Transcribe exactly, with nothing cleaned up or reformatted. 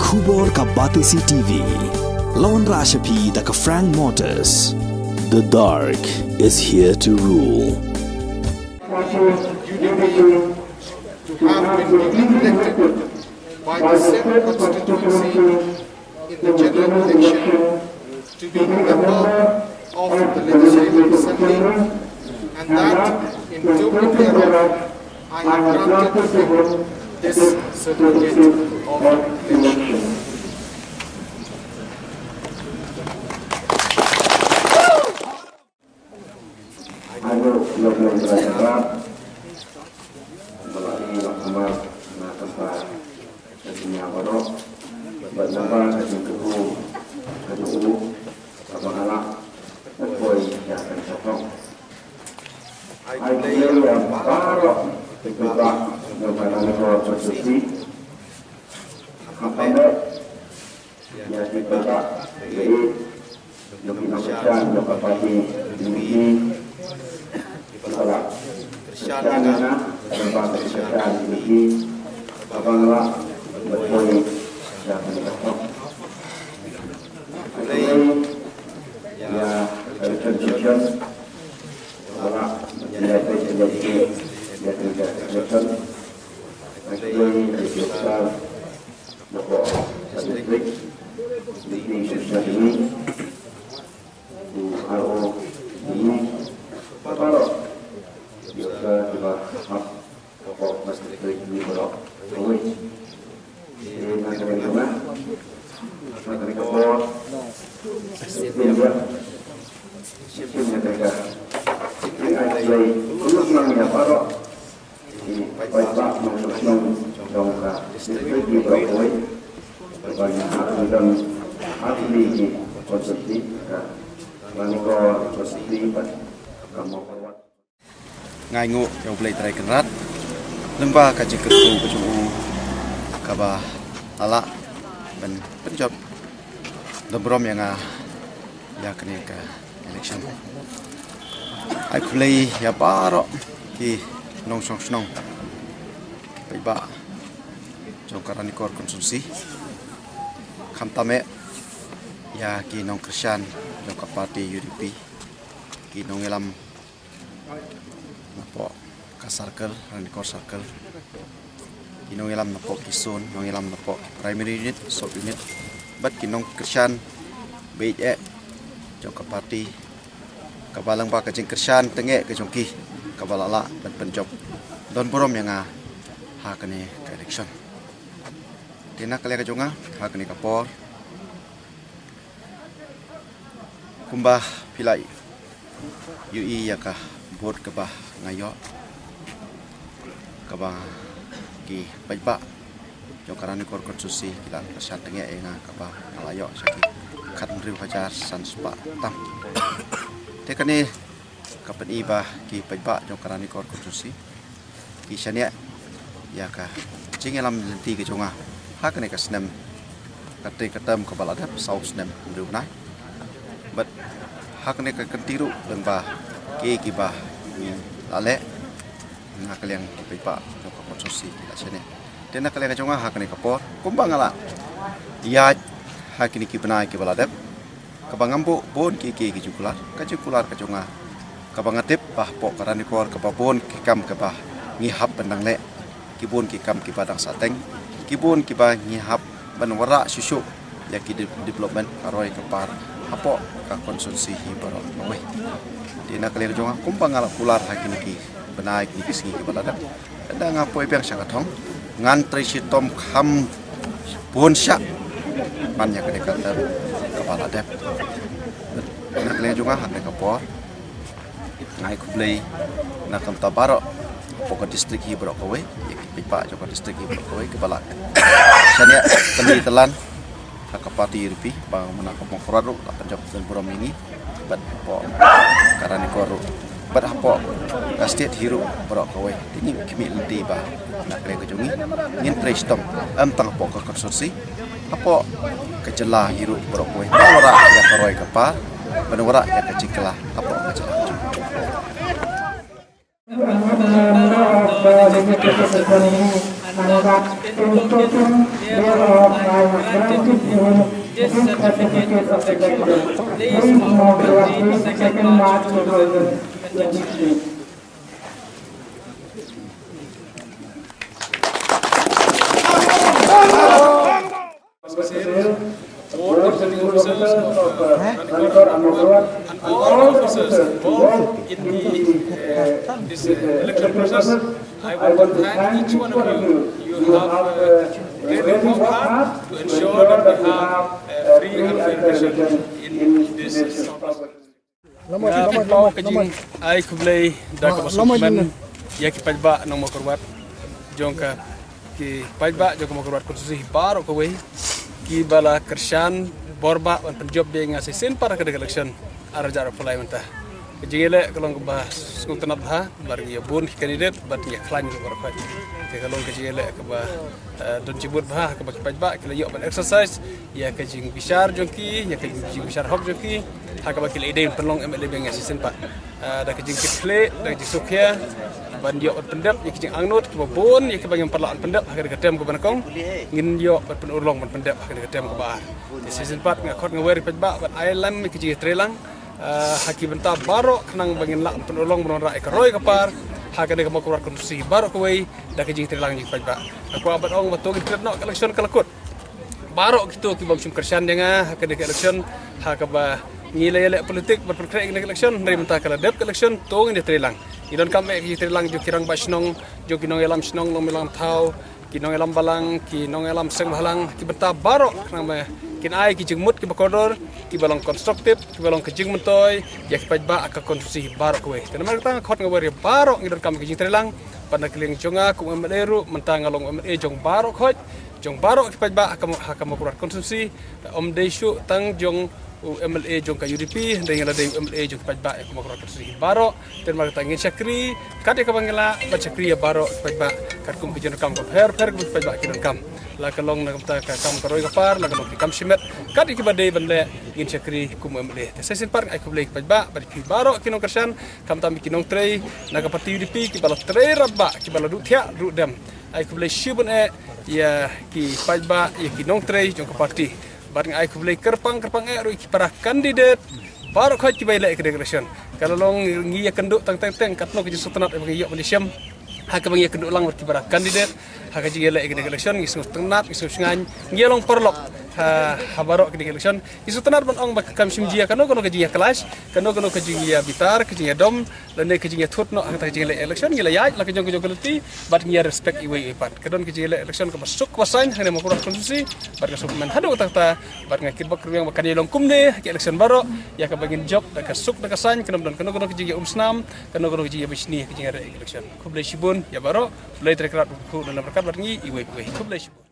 Khubor ka Batesi T V. La wanrah sha phi da ka Frank Motors. The dark is here to rule. Have been duly elected by the said constituency in the general election to be member of the Legislative Assembly, and that in token thereof I have granted to him this certificate of election. Ayo, lo, lo, lo, lo. Bala ni la kumar na tempat. Ka jingïa baroh bad naba ka jingkyrkhu ka jong u kaba nga lah ban poi ïa ka jingkyrkhu. Ai khublei ïa baroh ki paidbah jong ka Ranikor Constituency. Khublei ïa ki paidbah, ïa i jong ki nongkyrshan jong ka party U D P. Ki ba la kyrshan ïa nga, ki ba kyrshan ïa nga, ki ba nga la ban poi ïa kane ka thong. Khublei ïa ka election commission ba la ïa ka election, ïa ka election. Khublei ïa ki officer baroh ka district, district commissioner, u R O, baroh ki officer kiba hap baroh ka district baroh kawei. Te na kane ka por, na kane ka por, shim ïa kane ka, ai khublei, khublei ïa baroh ki paidbah nongshong shnong jong ka district baroh kawei. Kaba ngi hap ngi don ha kine ki constituency, ka Ranikor constituency bad ka Mawkyrwat. Nga ai nguh ïa U Blei Trai Kynrad lyngba ka jingkyrkhu ka jong u kaba la lah ban pynjop don burom ïa nga ïa kane ka election. Ai khublei ïa baroh ki nongshong shnong, ki paidbah jong ka Ranikor constituency, khamtam eh ïa ki nongkyrshan jong ka party U D P, ki nongïalam napoh ka circle, Ranikor circle, ki nongïalam napoh ki zone, nongïalam napoh ki primary unit, sub unit, bad ki nongkyrshan bad eh jong ka party, kaba lyngba ka jingkyrshan tyngeh ka jong ki kaba la lah ban pynjop don burom ïa nga ha kane ka election. Te na ka liang ka jong nga ha kane ka por, kumba phi la ïohi ïa ka vote kaba nga ïoh, kaba ki paidbah jong ka Ranikor constituency ki la kyrshan tyngeh ïa nga kaba nga la ïoh sha ki khathynriew hajar san spah tam. Te kane ka pyni ba ki paidbah jong ka Ranikor constituency ki shaniah ïa ka jingïalam lynti ka jong nga ha kane ka snem, ka tei ka term kaba la dep saw snem hynriew bnai. Bad ha kane ka kynti ruh lyngba ki, kiba ngi la leh na ka liang ki paidbah jong ka constituency ki la shaniah. Te na ka liang ka jong nga ha kane ka por, kumba nga la ïaid ha kine ki bnai kiba la dep, kaba ngam buh bun ki, ki, ki jingkular, ka jingkular ka jong nga, kaba nga tip ba hapoh ka Ranikor kaba bun ki kam kaba ngi hap ban dang leh, ki bun ki kam kiba dang sah teng, ki bun kiba ngi hap ban wanrah shuh shuh ïa ki de-, development ka roi ka par hapoh ka constituency hi baroh kawei. Te na ka liang jong nga, kumba nga la kular ha kine ki bnai, kine ki sngi kiba la dep, lada nga poi biang sha ka thong, ngan trei shitom kham bun shah ban ïa kane ka term kaba la dep. Na ka liang jong nga ha kane ka por, nga ai khublei na ka bynta baroh hapoh ka district hi baroh kawei, ïa ki paidbah jong ka district hi baroh kawei kiba la shaniah tylli tylan ha ka party U D P, ba mano ka Mawkyrwat ruh la pynjop don burom ïa ngi, bad hapoh ka Ranikor ruh, bad hapoh ka state hi ruh baroh kawei. Te ngi khmih lynti ba na ka liang ka jong ngi ngin trei shitom, ym tang hapoh ka constituency, hapoh ka jylla hi ruh baroh kawei, ban wanrah ïa ka roi ka par, ban wanrah ïa ka jingkylla hapoh ka jylla ka jong ngi. And that in token, therefore, I have granted you this certificate of election. Please inaugurate this second March two thousand twenty-three. Board setting officers of, uh, Ranikor and Mawkyrwat, and all the officers involved in the, uh, this, uh, electoral process. I want to thank each one of you. You have, uh, really worked hard to ensure that we have, uh, free and fair election in this process. Nga pynpaw ka jingai khublei da kaba sngewkmen ïa ki paidbah nong Mawkyrwat, jong ka, ki paidbah jong ka Mawkyrwat constituency baroh kawei, kiba la kyrshan bor ba ban pynjop biang ïa nga shisien pat ha ka election ar hajar arphew lai mynta. Ka jingïaleh ka long kaba sngewtynnat bha, bad ngi ïa bun ki candidate bad ngi ïa khlaiñ ruh baroh. Te ka long ka jingïaleh kaba, eh, don jingmut bha, kaba ki paidbah ki la ïoh ban exercise ïa ka jingbishar jong ki, ïa ka jingbishar hok jong ki, ha kaba ki la ïadei ban pynlong M L A biang ïa shisien pat. Eh, da ka jingkitkhlieh, da ka jingsngewkhia ban ïoh ban pyndep ïa ki jingangnud kiba bun ïa kiba ngim pat lah ban pyndep ha ka dei ka term kaba nyngkong, ngin ïoh ban pynurlong ban pyndep ha ka dei ka term kaba ar. Te shisien pat nga khot nga wer ïa ki paidbah ban ai lem ïa ka jingïatreilang, eh, ha ki bynta baroh khnang ba ngin lah ban pynurlong ban wanrah ïa ka roi ka par ha ka dei ka Mawkyrwat constituency baroh kawei da ka jingïatreilang ïa ki paidbah. Nga kwah ban ong ba to ngin klet noh, ka election ka la kut. Baroh kito ki bym shym kyrshan ïa nga ha kane ka election, ha kaba ngi la ïaleh politik ban pynkhreh ïa kane ka election, hynrei mynta ka la dep ka election, to ngin ïatreilang. Ngi donkam eh ka jingtreilang jong ki rangbah shnong, jong ki nongïalam shnong, nongïalam thaw, ki nongïalam balang, ki nongïalam seng bhalang, ki bynta baroh khnang ba kin ai ki jingmut kiba kordor, kiba long constructive, kiba long ka jingmyntoi ïa ki paidbah ha ka constituency baroh kawei. Te namar kata nga khot nga wer ïa baroh, ngi donkam ka jingtreilang. Bad na ka liang jong nga kum M L A ruh, mynta nga long M L A jong baroh khoit, jong baroh ki paidbah ha ka, ha ka Mawkyrwat constituency. Ym dei shuh tang jong u M L A jong ka U D P, hynrei nga la dei u M L A jong ki paidbah ha ka Mawkyrwat constituency baroh. Te namar kata ngin shakri kat ïa kaba ngi lah ban shakri ïa baroh ki paidbah katkum ki jingdonkam kaba pher pher kaba ki paidbah ki donkam, la ka long na ka bynta ka kam ka roi ka par, la ka long ki kam shimet, kat ïa kiba dei ban leh ngin shakri kum u M L A. Te sa shisien pat nga ai khublei ïa ki paidbah bad ïa phi baroh ki nongkyrshan, khamtam ïa ki nongtrei na ka party U D P kiba la trei radbah, kiba la duh thiah duh dem. Ai khublei shibun eh ïa ki paidbah, ïa ki nongtrei jong ka party. Bad nga ai khublei kyrpang kyrpang eh ruh ïa ki para candidate baroh khoit kiba ïaleh ïa ka election. Ka la long ngi ïakynduh tang teng teng katno ka jingsngewtynnat ïa ba ngi ïoh ban ïashem ha kaba ngi ïakynduh lang bad ki para candidate ha ka jingïaleh ïa ka election, ngi sngewtynnat, ngi sngewshngaiñ, ngi ïalong paralok ha, ha baroh ka election. Ngi sngewtynnat ban ong ba kam shym jia kano kano ka jingïa clash, kano kano ka jingïa bitar, ka jingïa dom, lane ka jingïa thut noh ha kata ka jingïaleh election. Ngi la ïaid la ka jong ka jong ka lynti bad ngi ïa respect iwei iwei pat. Ka don ka jingïaleh election kaba suk kaba saiñ hangne ha Mawkyrwat constituency, bad nga sngewkmen haduh katta katta, bad nga kitbok kyrwiang ba kan ïa long kumne ha ki election baroh, ïa kaba ngin jop da ka suk da ka saiñ, kan ym don kano kano ka jingïa umsnam, kano kano ka jingïa bishni ha ka jingïaleh election. Khublei shibun ïa baroh, U Blei Trai Kynrad un kyrkhu un ïalam ryngkat bad ngi iwei pa iwei. Khublei shibun.